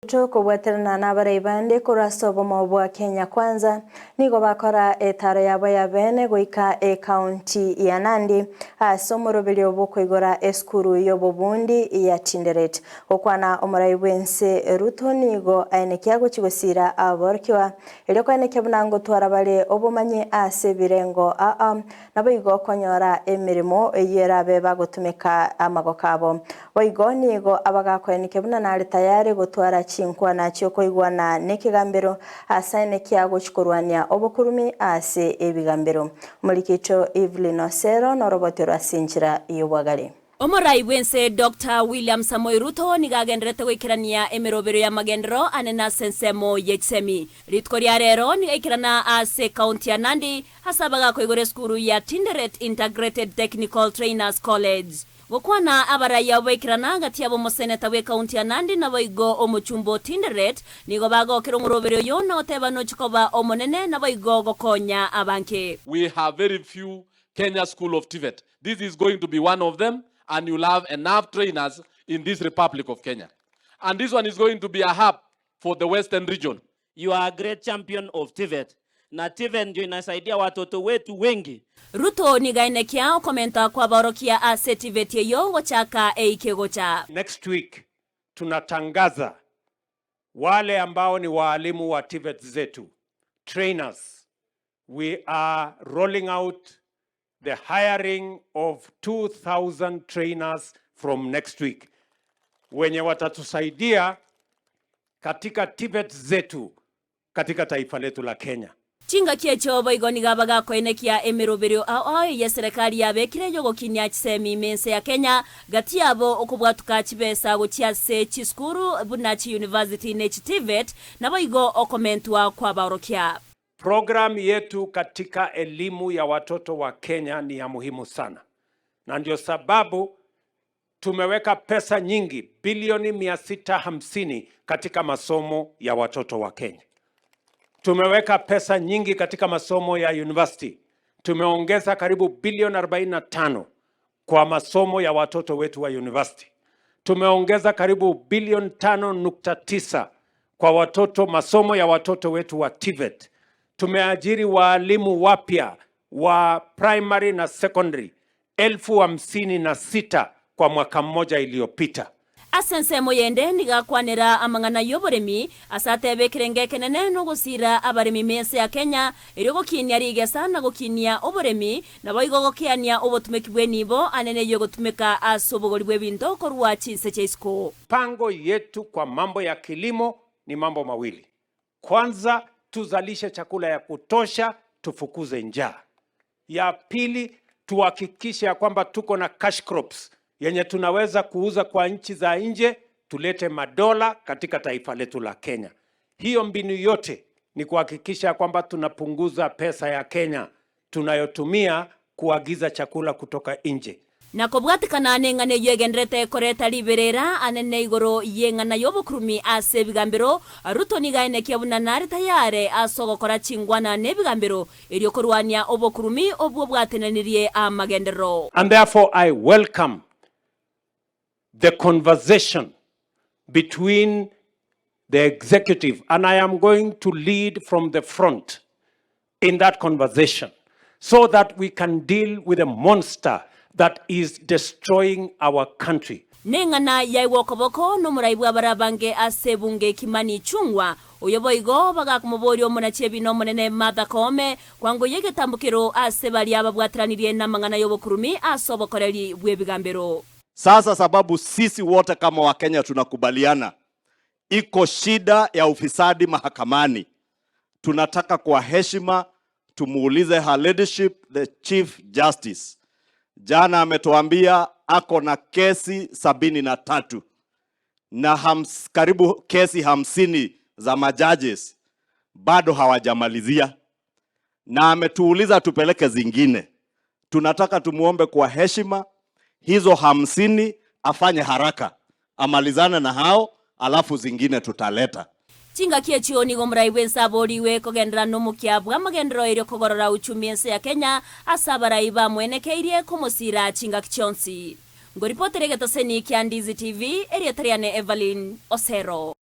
Ruto kobwaterana nabarai bande korwa ase obomo bwa Kenya Kwanza nigo bakora etaro yabo ya bene goika ekaunti ya Nandi ase omoroberio bw'okoigora esukuru y'obobundi ya Tinderet. Gokwana omorai bw'ense Ruto nigo aenekia gochia gosiira aborokigwa erio koenekia buna ngotwara bare obomanyi ase ebirengo aa Naboigo konyora emeremo eyio erabe bagotumeka amagoko abo. Boigo nigo abagakoeneke buna nare tayari gotwara chinkwana chi'okoigwana nekegambero ase aenekia gochia korwania obokurumi ase ebigambero. Omoriki oito Evelyn Osero noroboti oro ase enchera y'obwagare. Omorai bw'ense Doctor William Samoei Ruto nigo agendererete goikerania emeroberio y'amagenderero anene ase ensemo ye chisemi. Rituko ria rero nigo aikerana ase ekaunti ya Nandi ase abagakoigora esukuru ya Tinderet Integrated Technical Trainers College. Gokwana abarai abwo baikerana gati yabo omoseneta bw'ekaunti ya Nandi naboigo omochumba o Tinderet nigo bagokera omoroberio oyo na goteba nochi koba omonene naboigo gokonya abange. We have very few Kenya School of TVET This is going to be one of them and you'll have enough trainers in this Republic of Kenya. And this one is going to be a hub for the Western region. You are a great champion of TVET na TVET ndio inasaidia watoto wetu wengi. Ruto nigo aenekia okomenta kw'abaorokia ase TVET eyio gochaka eike gocha. Next week tunatangaza wale ambao ni waalimu wa TVET zetu, trainers. We are rolling out the hiring of 2000 trainers from next week wenye watatusaidia katika TVET zetu katika taifa letu la Kenya. Chingaki echio boigo nigo abagakoenekia emeroberio ao ao eye eserekari yabekire y'ogokinia chisemi ime ense ya Kenya, gati yabo okobwatuka chibesa gochia ase chisukuru buna chiyunivasiti ne chiTVET, naboigo okomentwa kw'abaorokia. Program yetu katika elimu ya watoto wa Kenya ni ya muhimu sana, na ndio sababu tumeweka pesa nyingi bilioni 650 katika masomo ya watoto wa Kenya. Tumeweka pesa nyingi katika masomo ya university. Tumeongeza karibu bilioni 45 kwa masomo ya watoto wetu wa university. Tumeongeza karibu bilioni 5.9 kwa watoto masomo ya watoto wetu wa TVET. Tumeajiri waalimu wapya wa primary na secondary 56,000 kwa mwaka mmoja iliyopita. Ase ensemo yende nigo akwanera amang'ana y'oboremi, ase atebe ekerengo ekenene nogosiira abaremi m'ense ya Kenya, erio gokinia rigesa na gokinia oboremi, naboigo gokeania obotumeki bw'enibo anene eyio egotumeka ase obogori bw'ebinto korwa chinse chia isiko. Mipango yetu kwa mambo ya kilimo ni mambo mawili. Kwanza, tuzalishe chakula ya kutosha, tufukuze njaa. Ya pili, tuhakikishe ya kwamba tuko na cash crops yenye tunaweza kuuza kwa nchi za nje, tulete madola katika taifa letu la Kenya. Hiyo mbinu yote ni kuhakikisha kwamba tunapunguza pesa ya Kenya tunayotumia kuagiza chakula kutoka nje. Na kobwatikana neng'ana eyio egenderete koreta riberera anene igoro y'eng'ana y'obokurumi ase ebigambero, Ruto nigo aenekia buna nare tayare ase ogokora chingwana na ebigambero erio korwania obokurumi obwo bwatenenirie amagenderero. And therefore I welcome the conversation between the executive, and I am going to lead from the front in that conversation so that we can deal with a monster that is destroying our country. Neng'ana yaigwa okoboko nomorai bw'abarabange ase ebunge Kimani Ichung'wa, oyo boigo bagakomoboria omonachi ebina omonene Martha Koome kwangoyia egetambokero ase baria babwateranirie namang'ana y'obokurumi ase obokoreri bw'ebigambero. Sasa sababu sisi wote kama Wakenya tunakubaliana iko shida ya ufisadi mahakamani, tunataka kwa heshima tumuulize her leadership the Chief Justice. Jana ametuambia ako na kesi 73 na karibu kesi 50 za majudges bado hawajamalizia, na ametuuliza tupeleke zingine. Tunataka tumuombe kwa heshima hizo 50 afanye haraka amalizane na hao, alafu zingine tutaleta. Chingaki echio nigo omorai bw'ense aboriwe kogenderera nomokia bw'amagenderero erio kogorora uchumi ense ya Kenya ase abarai bamwenekeirie komosira chingaki chionsi. Ngoripotere egetoseni kia Ndizi TV, erieta riane Evelyn Osero.